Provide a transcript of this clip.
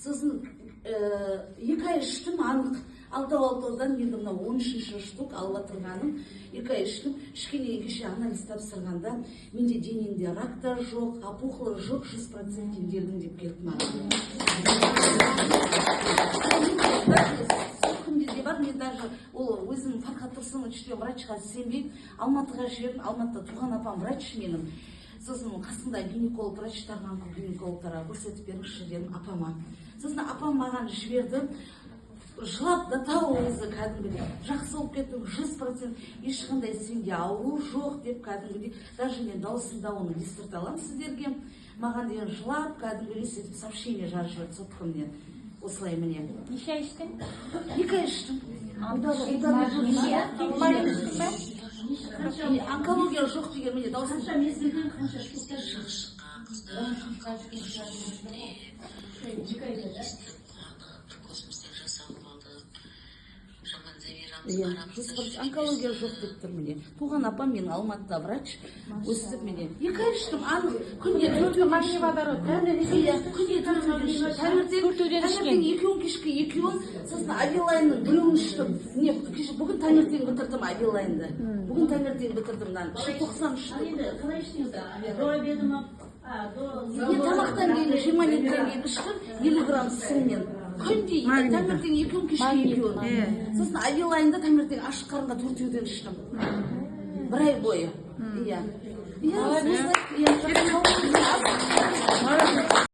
Сосын 2 ай іштім анық. Алтау алтаудан енді мына 13-ші штук алып отырғаным. 2 ай іштім. Ішкеннен кейін кеше анализ тапсырғанда, менде денемде рак та жоқ, опухоль жоқ, 100% емделдім деп келді маған. Даже соткамде де бар. Мен даже ол өзім Фархат Тұрсынович деген врачқа сенбей, Алматыға жібердім. Алматыда туған апам врач менің. Сосын қасында гинеколог врачтар, гинекологтарға көрсетіп беріңізші дедім апама. Сосын апам маған жіберді, жылап да тау өзі кәдімгідей: «Жақсы болып кеттің, 100%, ешқандай сенде ауру жоқ», – деп кәдімгідей. Даже мен дауысында оны естірте аламын сіздерге. Маған деген жылап, кәдімгідей сөйтіп сообщение жазып жіберді соткамнен осылай, міне. Неше ай іштің? 2 ай іштім. Неше? Іштің бе? Онкология жоқ деген, міне, дауысын. Қанша мезгілден қанша штуктар? Шыққан қыздар, онкология жоқ деп естіп, қуанып, бір көзімізден жас ағып алдық. Жаман Замирамыз Иә, арамызда 100% жүре онкология берсін. жоқ деп тұр, міне. Туған апам менің Алматыда врач. Өстіп, міне, 2 ай іштім анық, күнде төртеу. Магний водород, да? Иә, күнде төртеуден іштім. Таңертең Төртеуден ішкен. Таңертең екеуін, кешкі екеуін. Сосын Авилайнның біреуін іштім. Міне, кеше, бүгін таңертең бітірдім Авилайнды. Бүгін таңертең бітірдім мынаны. Іші 90 Ал штук. енді қалай іштіңіз? До обеда ма? До Мен тамақтан кейін, 20 минуттан кейін іштім, 50 грамм сумен. Күнде таңертең екеуін, кешке екеуін. Сосын Авилайнды таңертең аш қарынға төртеуден іштім. Бір ай бойы. Иә. Иә, осылай, иә.